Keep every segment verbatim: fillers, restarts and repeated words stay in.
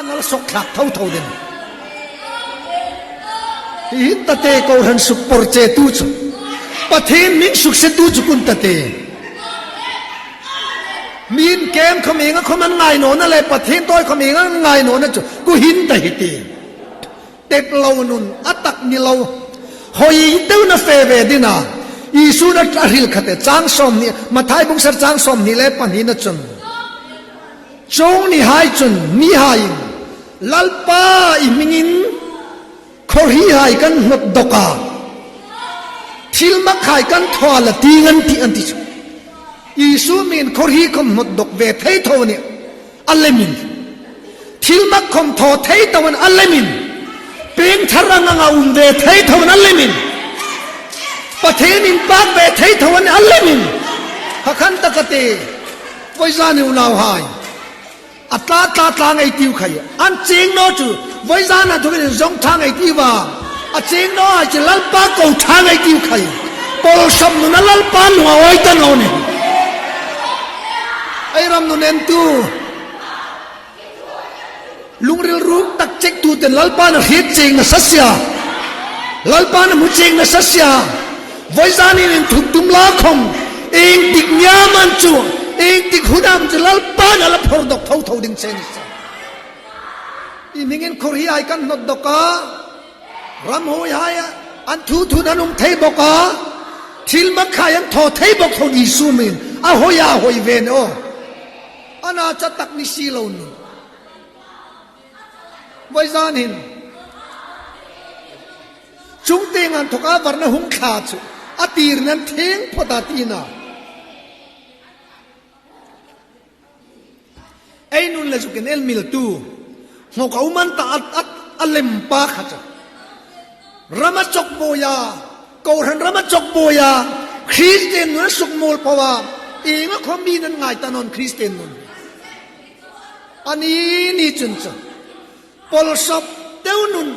Nal sawk thlak tho tho ding. Hi hin ta te, kohran suk por che tu chu. Pathien hming suk se tu chu kun ta te. Min kem khawm ienga khawm an ngai nawna le Pathien tawi khawm ienga an ngai nawna chu ku hin ta hi ti. Tet lo nun a tak ni lo. Hoi teuna fe ve dina. Isu na a hril khate chang sawmhni, Mathai bung sari chang sawmhni le pahnina chun. Chuong ni hai chun, ni hai in, Lalpa i hmingin khawhri hai kan hnawt dawk a, thil mak hai kan thaw a la ti ngan ti an ti chu. Isu hmingin khawhri khawm hnawt dawk ve thei tho ni a lemin. Thil mak khawm thaw thei tho an a lemin. Pieng thar ang anga um ve thei tho an a lemin. Pathien inpak ve thei tho an a lemin. Kha khan ta ka ti. Voi zan ni unau hai. A tla tla tla ngei tiu khai. An ching naw chu. Voi zan a thukin zong tha ngei tiu va. A ching naw a chi Lalpa ko tha ngei tiu khai. Pawl sam nun a Lalpa nunga oi ta naw ni. Ei ram nun en tu. Lungril ruk tak chek tu ten Lalpa na hriet ching na sa sia. Lalpa na hmu ching na sa sia. Voi zan in inthuk tum la khawm. Ieng tik nia am chu. Ieng tik hun am chu Lalpa na la phor dawk tho tho ding che ni sa. I hmingin khawhri hai kan hnawt dawk a. Ram hoi hai a. An thu thu an um thei bawk a. Thil mak hai an thaw thei bawk tho ni su min. A hoi a hoi ve ni aw. Ana cha tak ni si lo nun. Voi zan hin. Chungtieng an thawka varna hung thla chu. A tir nan thing phawt a tina. Ei nun le zukin el mil tu. Hmawk a um an ta a, a, a lem pa kha chu. Rama chawk boya. Kohran rama chawk boya. Kristien nun a suk mul pawa. Ienga khawm mi nan ngai ta naw Kristien nun. Ani ni chun chu. Pawl sap deu nun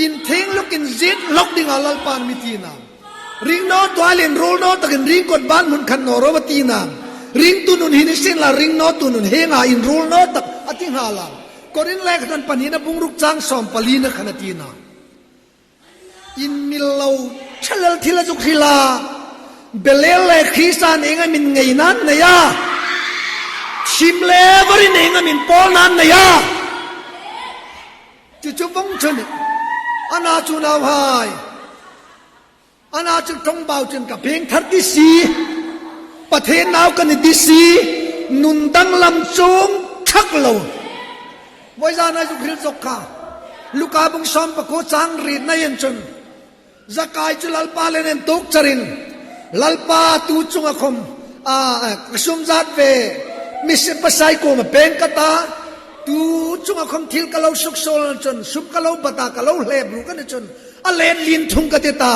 in thing lukin zit lawk dinga Lalpan mi tina. Ring naw tual inrul naw takin ring kot ban hmun khan naw ro a tina. Ring tu nun hin sin la ring naw tu nun henga inrul naw tak a ti nghal a. Korin lekhathawn pahnina bung ruk chang sawm palina khan a tina. In mil lo, thalal thil a zuk hril a. Belial le Krista ienga min ngeinan nei a. Thim le varin ienga min pawlnan nei a. Chu chu vong chun. Ana chu nau hai. Ana chu ṭawngbau chun ka pieng thar ti si. Pathien nau ka ni ti si. Nun danglam chuong thak lo. Voi zan a zuk hril zawk kha. Luka bung sawm pakuo chang rietna en chun. Zakai chu Lalpa le an tuok charin. Lalpa tu chunga khawm. A, a, ka sum zat ve. Mi se pasai kuoma peng ka ta. Tu chunga khawm thil ka lo suksuol chun. Sum ka lo bat a ka lo hlep ru ka ni chun. A let lien thung ka ti ta.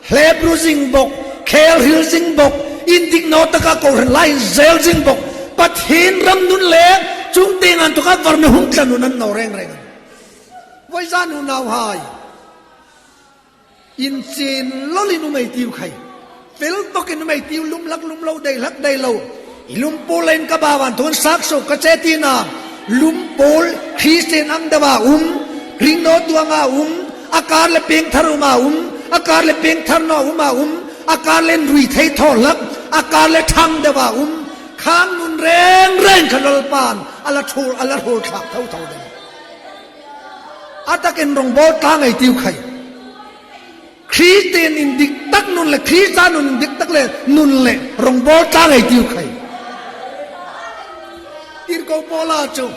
Hlep ru zing bawk, khel hril zing bawk, indik naw taka kohran lai zel zing bawk. Pathien ram nun le, chungtieng an thawka varna hung thla nun an naw reng reng. Voi zan unau hai. Inching lawlin um ei tiu khai. Fel bawkin um ei tiu lum hlak lum lo dei hlak dei lo. I lum pawl leiin ka bau an thun sak so ka che tina. Lum pawl Kristien ang deuha um, ring naw tu anga um, a kar le pieng thar uma um, a kar le pieng thar naw uma um, a kar le rui thei thaw hlak, a kar le thang deuha um, khang nun reng reng kha Lalpan, a la thul, a la thul thlak tho tho ding. A takin rawngbawl tlang ei tiu khai. Kristien indik tak nun le, Krista nun indik tak le, nun le, rawngbawl tlang ei tiu khai. Tirko Paula chu.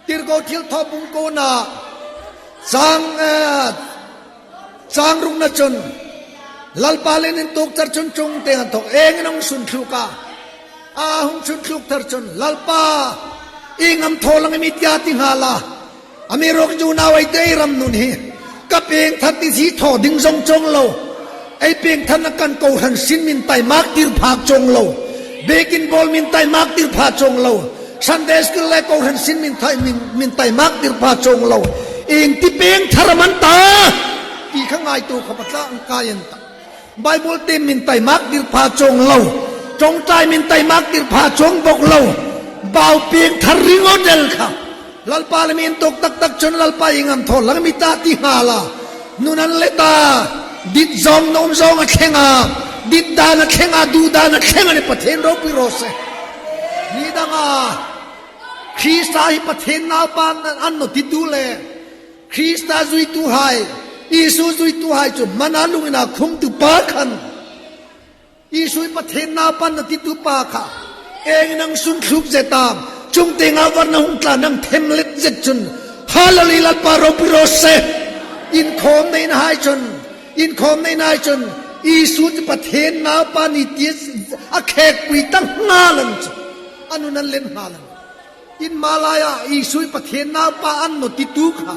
Tirko Thilthaw bung kuona. Chang, eh, chang rukna chun. Lalpa le an tuok char chun chungtieng an thawk. Iengin hung sun thluk a. A hung sun thluk thar chun. Lalpa. Ieng am thaw lang i mi ti a ti nghal a. Amiruokchu unau ei te ei ram nun hi. Ka pieng thar ti si thaw ding zong chuong lo. Ei pieng tharna kan kohran sin min taimak tir phak chuong lo. Biekin bawl min taimak tir phak chuong lo. Sunday school le kohran sin min tai, min, min taimak tir phak chuong lo. Ieng ti pieng thar am an ta. Ti kha ngaituo khawp a tla ang ka en ta. Bible tiem min taimak tir phak chuong lo. Ṭawngṭai min taimak tir phak chuong bawk lo. Bau pieng thar ring aw del kha. Lalpa le mi intuok tak tak chun Lalpa ieng am thaw lang mi ta ti nghal a. Nun an let a, dit zawng nuom zawng a thleng a, dit dan a thleng a, duh dan a thleng a nih, Pathien ropui raw se. Ni danga Krista hi Pathien naupa an naw titu le Krista zuituhai, Isu zuituhai chu hmana lungina khumtu pa khan, Isu hi Pathien naupa an naw titu pa kha, ieng nang sun thluk zet am, chungtienga varna hung tlan nang themlet zet chun, Hallelujah, Lalpa ropui raw se. Inkhawm neinahai chun, inkhawm neinahai chun, Isu chu Pathien naupa a nih ti a khekpui ta nghal an chu. A nun an let nghal an. In hma laia Isu hi Pathien naupa an naw titu kha,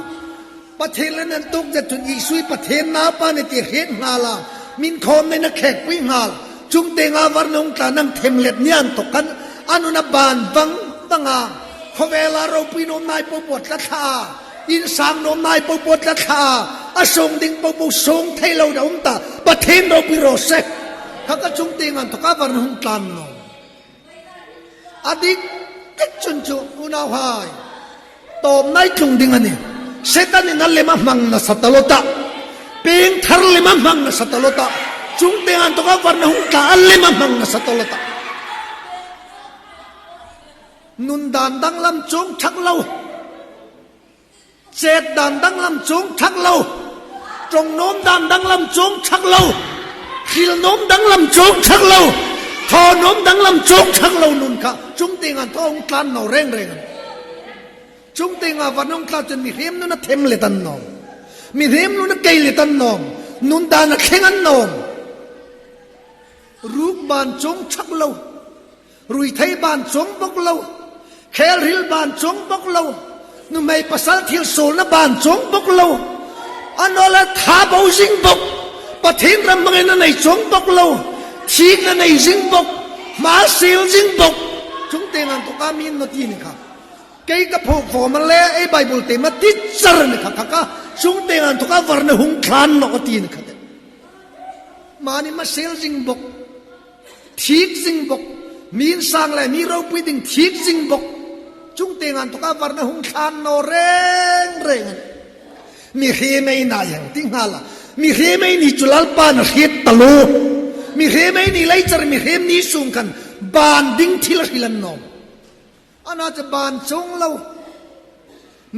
Pathien le an tuok zet chun Isu hi Pathien naupa a nih ti hriet nghal a, inkhawm neina khekpui nghal, chungtienga varna hung tlan nang themlet ni an thaw khan, a nun a ban vang vang a, khawvela ropui nuomnahai po po tla thla a, insang nuomnahai po po tla thla a, a suong ding po po suong thei lo ding a um ta, Pathien ropui raw se. Kha kha chungtienga inthawka varna hung tlan naw. A dik dik chun chu unauhai, tawpna ei tlung ding a nih. Setan in a lem a hmang nasa ta lo ta. Piengthar lem a hmang nasa ta lo ta. Chungtienga inthawka varna hung tlan a lem a hmang nasa ta lo ta. Nun dan danglam chuong thak lo. Chet dan danglam chuong thak lo. Ṭawng nuom dan danglam chuong thak lo. Hril nuom danglam chuong thak lo. Thaw nuom danglam chuong thak lo nun kha, chungtienga inthawka hung tlan naw reng reng. Chungtienga varna hung tlan chun mihriem nun a themlet a ni nawm. Mihriem nun a keilet a ni nawm. Nun dan a thleng a ni nawm. Ruok ban chuong thak lo. Ruithei ban chuong bawk lo. Khel hril ban chuong bawk lo. Nuhmei pasal thil suolna ban chuong bawk lo. A naw leh tha bo zing bawk. Pathien ram hmangaina nei chuong bawk lo. Thikna nei zing bawk. Hma siel zing bawk. Chungtienga inthawka mi an naw ti ni kha. Kei ka phuok fawm a le, ei Bible team a ti char ni kha kha kha. Chungtienga inthawka varna hung tlan naw a ti ni kha te. Mani hma siel zing bawk. Thik zing bawk. Mi insang le mi ropui ding thik zing bawk. Chungtienga inthawka varna hung tlan naw reng reng. Mihriem ei ni ang ti nghal a. Mihriem ei ni chu Lalpan a hriet ta lo. Mihriem ei ni lei char mihriem ni sung khan ban ding thil a hril a ni nawm. A na chu ban chuong lo.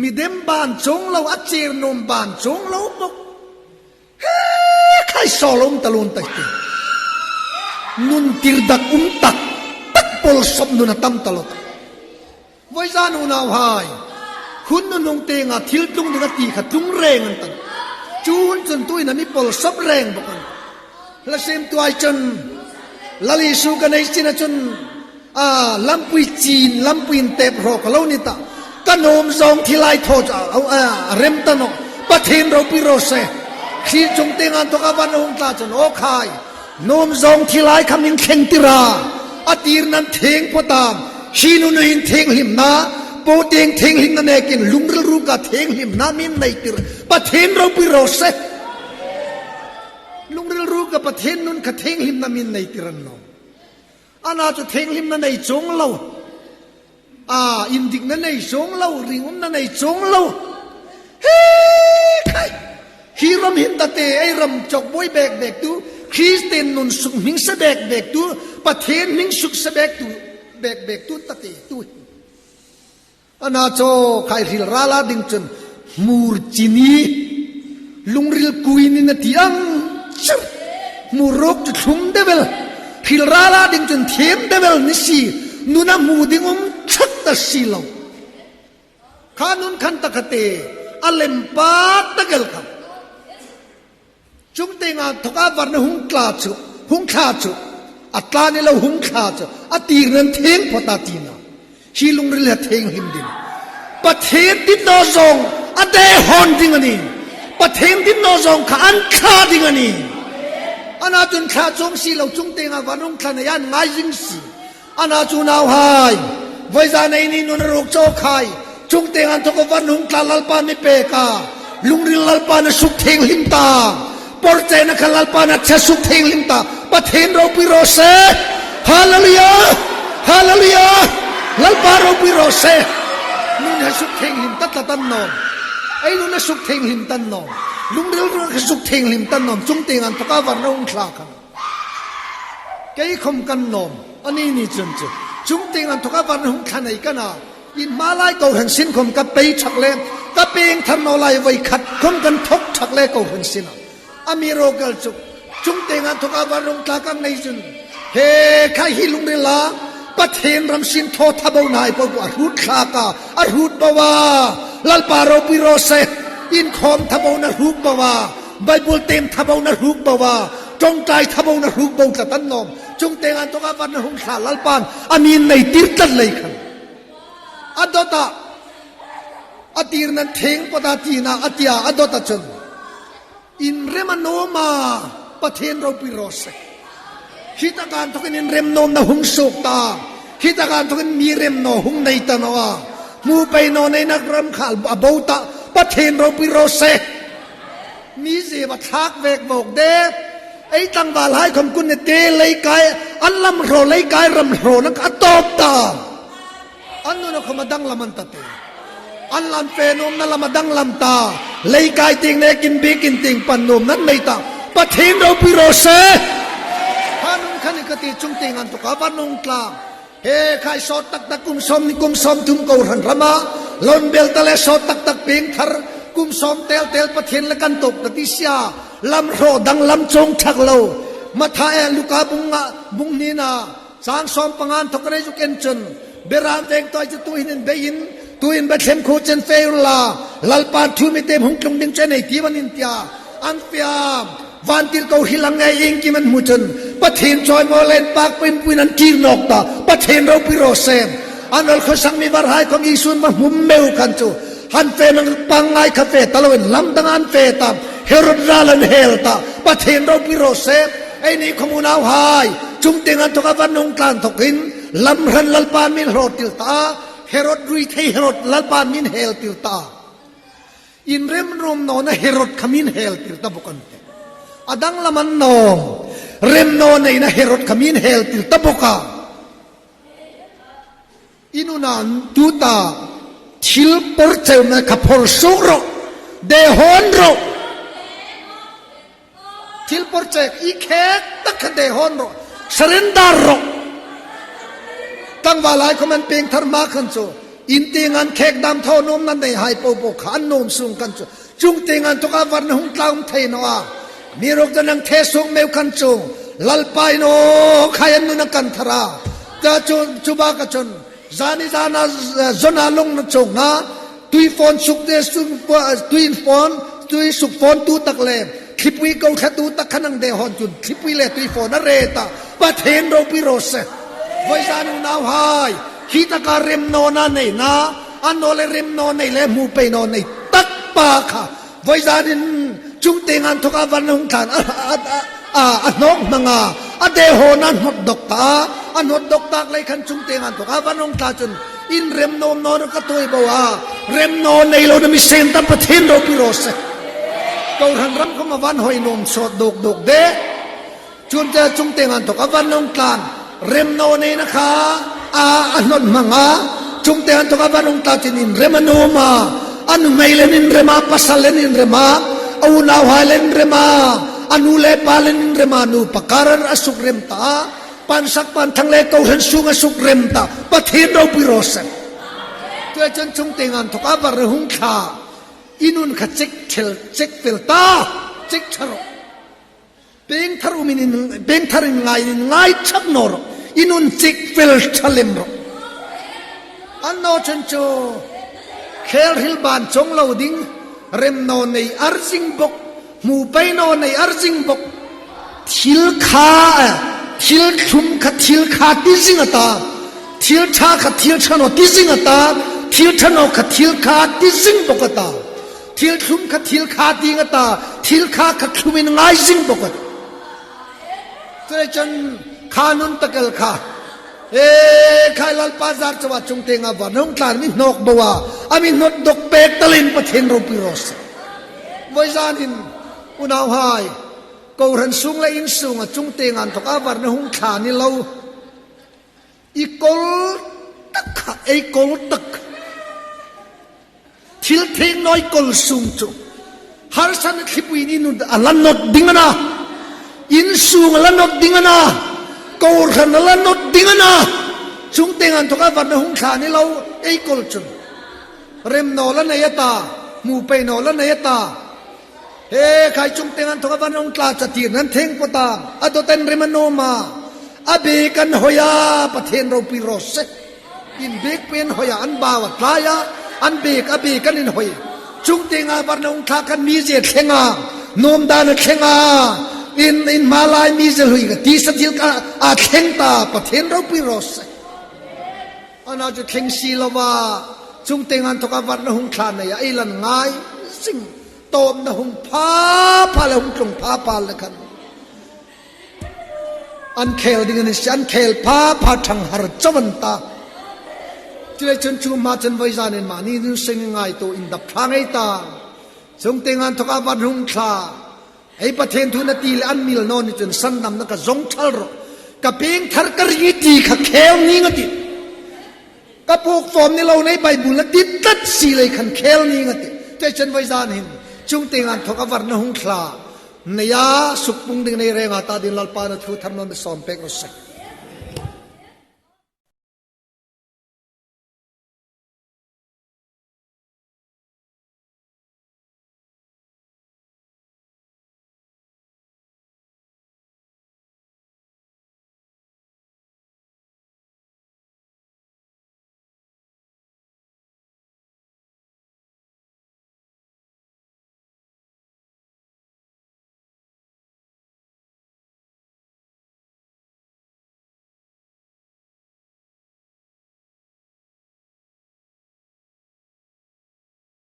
Mi dem ban chuong lo, a chier nuom ban chuong lo bawk. He khai saw lo um ta lo ta ti. Nun tir dak um tak tak pawlsawp nun a tam ta lo ta. Vawizan unauhai, hun nun hung tienga thil tlung ding a ti kha tlung reng an ta. Chu hun chun tuhin a mi pawlsawp reng bawk an. Hla siemtuhai chun, Lal Isu ka nei china chun, a, lampui chin, lampui intep hraw ka lo ni ta. Ka nuom zawng thilhai thaw chu, a, a, a rem ta nawh. Pathien ropui raw se. Khi chungtienga inthawka varna hung tlan chun, aw khai. Nuom zawng thilhai kha mi thleng tir a. A tirnan thieng phawt am. Hi nun hin thienghlimna, po tieng thienghlimna nekin lungril ruka thienghlimna mi nei tir. Pathien ropui raw se. Lungril ruka Pathien nun kha thienghlimna mi nei tir a ni nawm. A na chu thienghlimna nei chuong lo. A, indikna nei chuong lo, ringumna nei chuong lo. He khai. Hi ram hin ta te, ei ram chawk buoi bek bek tu, Kristien nun suk hming sa bek bek tu, Pathien hming suk sa bek tu, bek bek tu ta te tu. A na chu khai hril rala ding chun hmur chi ni, lungril kui ni a ti ang char. Hmur ruok chu thlum deu el. Hril rala ding chun thiem deu el ni si. Nuna hmu ding um chak ta si lo. Kha nun khan ta kha te, a lem pa tak el kha. Chungtienga inthawka varna hung tlan chu, hung tlan chu, a tlan ni lo hung tlan chu, a tirnan thieng phawt a tina. Hi lungril hi a thienghlim ding. Pathien dit naw zawng a dehon ding a nih. Pathien dit naw zawng kha an thla ding a nih. A na chun thla chuong si lo chungtienga varna hung tlan a ngai zing si. A na chu unauhai, vawizan ei ni nun a ruok chu khai. Chungtienga inthawka varna hung tlan Lalpan mi pek a. Lungril Lalpan a suk thienghlim ta. Porchena kha Lalpan a che suk thienghlim ta. Pathien ropui raw se. Hallelujah. Hallelujah. Lalpa ropui raw se. Nun he suk thienghlim ta tlat an nawm. Ei nun he suk thienghlim ta an nawm. Lungril ruok he suk thienghlim ta an nawm. Chungtieng an thawka varna hung thla khan. Kei khom kan nawm. Ani ni chun chu. Chungtieng an thawka varna hung thla nei ka na. Inhma lai kohran sin khom ka pei thak le. Ka pieng thar naw lai voi khat khom kan thawk thak le kohran sin a. Amiruokchu, chungtieng an thawka varna hung thla kan nei chun, he khai hi lungrila, Pathien ram sin thaw thabona hai po po a hrut thlak a, a hrut bo a, Lalpa ropui raw se, inkhawm thabona hrut bo a, Bible tiem thabona hrut bo a, ṭawngṭai thabona hrut bo tlat an nawm. Chungtieng an thawka varna hung thla Lalpan, a mi nei tir tlat lei khan. A dawta, a tir nan theng pawta tina, a tia, a dawta chun. Inrem a nuom a, Pathien ropui raw se. Hi taka inthokin inrem nuomna hung suok ta. Hi taka inthokin mi rem naw hung nei ta naw a. Hmu pei naw neina ram kha a bo ta. Pathien ropui raw se. Mi zie va thlak vek vawk de. Ei tlangvalhai khom kun ne te leikai. An lam hraw leikai ram hraw nak a tawp ta. An nuna khom a danglam an ta te. An lam fe nuomna lam a danglam ta. Leikai tieng nekin biekin tieng pan nuomna nei ta. Pathien ropui raw se. Kha nun khan ka ti chungtieng an thawka varna hung thla. He khai sawt tak tak kum sawm ni kum sawm thum kohran rama. Lon bel ta le sawt tak tak pieng thar. Kum sawm tel tel Pathien le kan tawk ta ti sia. Lam hraw danglam chuong thak lo. Mathai Luka bung nga, bung hnina. Chang sawm panga an thawk rei zuk en chun, Beram veng tawi chu tuhin inbeiin, tuhin Bethlehem khuo chen fe unla, Lalpan thu mi tiem hung tlung ding chu a nei ti van in tia. An fe a, vantirko hi lang ngei iengkim an hmu chun, Pathien chawimawi le inpakpuiin an kir nawk ta, Pathien ropui raw se. An awl khawsak mi varhai khom Isun va hmu meu khan chu, han fe nang pangngai kha fe ta loin lam dang an fe ta, Herod ral an hel ta, Pathien ropui raw se. Eini khom unauhai, chungtieng an thawka varna hung thla inthokin, lam hran Lalpan min hraw tir ta, Herod rui thei Herod Lalpan min hel tir ta. Inrem nuom nawna Herod kha min hel tir ta bawk an tih. A danglam an nawm, rem naw neina Herod kha min hel tir ta bawk a. I nuna tuta thil phor cheu na kha phor suok rawh, de hawn rawh. Thil phor cheu i khek tak kha de hawn rawh, surrender rawh. Tlangvalhai khom an pieng thar hma khan chu, in tieng an khek dam thaw nuomna nei hai po po kha an nuom sung khan chu. Chungtieng an thawka varna hung thla um thei naw a. Amiruokchu nang the suok meu khan chu. Lalpa in aw khai an nuna kan thar a. Ta chu, chu baka chun. Zani zana, eh, zona lungna chunga. Tui fon suk te suk, eh, tui fon, tui suk fon tu tak le. Thlipui ko thla tu tak khan ang de hawn chun. Thlipui le tui fon a re ta. Pathien ropui raw se. Voi zan unauhai. Hi taka rem nawna neina. An naw le rem naw nei le hmu pei naw nei tak pa kha. Voi zanin chungtieng an thawka varna hung thlan a, a, a, a, a hnawk hmanga, a de hawn a hnawt dawk ta, a hnawt dawk tak lei khan chungtieng an thawka varna hung thla chun inrem nuom nawna ka tuoi bo a, rem naw nei lona mi siem ta Pathien ropui raw se. Kohran ram khom a van hoi nuom sawt dawk dawk de. Chun te chungtieng an thawka varna hung thlan, rem naw neina kha, a, a hnawt hmanga, chungtieng an thawka varna hung thla chun inrem a nuom a, a nuhmei le inrem a, pasal le inrem a, a unauhai le inrem a, a nu le pa le inrem a, nupa kara a suk rem ta, pansak panthang le kohran sunga suk rem ta, Pathien ropui raw se. Tua chun chungtieng an thawka varna hung thla, i nun kha chek thel, chek fel ta, chek thar rawh. Pieng thar umin in, pieng thar in ngai in ngai chak naw rawh. I nun chek fel tha lem rawh. An naw chun chu khel hril ban chawng lo ding, rem naw nei ar zing bawk, hmu pei naw nei ar zing bawk. Thil kha, eh, thil thlum kha thil kha ti zing a ta. Thil ṭha kha thil ṭha naw ti zing a ta. Thil ṭha naw kha thil kha ti zing bawk a ta. Thil thlum kha thil kha ti zing a ta, thil kha kha thlumin ngai zing bawk a. Chuleiin chun kha nun tak el kha. E khai Lalpa zar chauha chungtienga varna hung thlan mi hnawk bo a, a mi hnawt dawk pek ta leiin Pathien ropui raw se. Voi zanin unauhai, kohran sung le in sunga chungtienga an thawka varna hung thla ni lo. I kol tak kha, ei kol tak. Thil theng nawi kawl sung chu harsatna thlipui ni nun a la nawt ding a na. Insung a la nawt ding a na. Kohran a la nawt ding a na. Chungtieng inthawka varna hung thla ni lo, ei kawl chun. Rem naw la nei a ta, hmu pei naw la nei a ta. He khai chungtieng inthawka varna hung thla chatir nan theng po ta. A dawt an rem a nuom a. A bek an hoi a, Pathien ropui raw se. Inbekpui an hoi a, an bau a tlai a, an bek, a bek an inhoi. Chungtienga varna hung thla khan mizie thleng a, nuom dan a thleng a, in, in hma lai mizie hlui ka ti sa thil kha a thleng ta, Pathien ropui raw se. Ana chu thleng si lo va, chungtieng inthawka varna hung thla nei a, ei lan ngai zing. Tawpna hung pha pha le hung tlung pha pha le khan an khel ding a ni si, an khel pha pha thang har chauh an ta. Chuleiin chun chu hma chen vawizanin mani nun seng ngaituo indap thla ngei ta. Chungtieng inthawka varna hung thla. Ei Pathien thu na ti le an mil naw ni chun sandamna ka zawng thal rawh. Ka pieng thar ka ring ti kha khel ning a tih. Ka puok fawm ni lo nei Bible na ti tlat si lei khan khel ning a tih. Chuleiin chun vawizan hin chungtieng inthawka varna hung thla neia sukpung ding nei renga ta dingin Lalpan a thu thar nawn mi sawm pek raw se.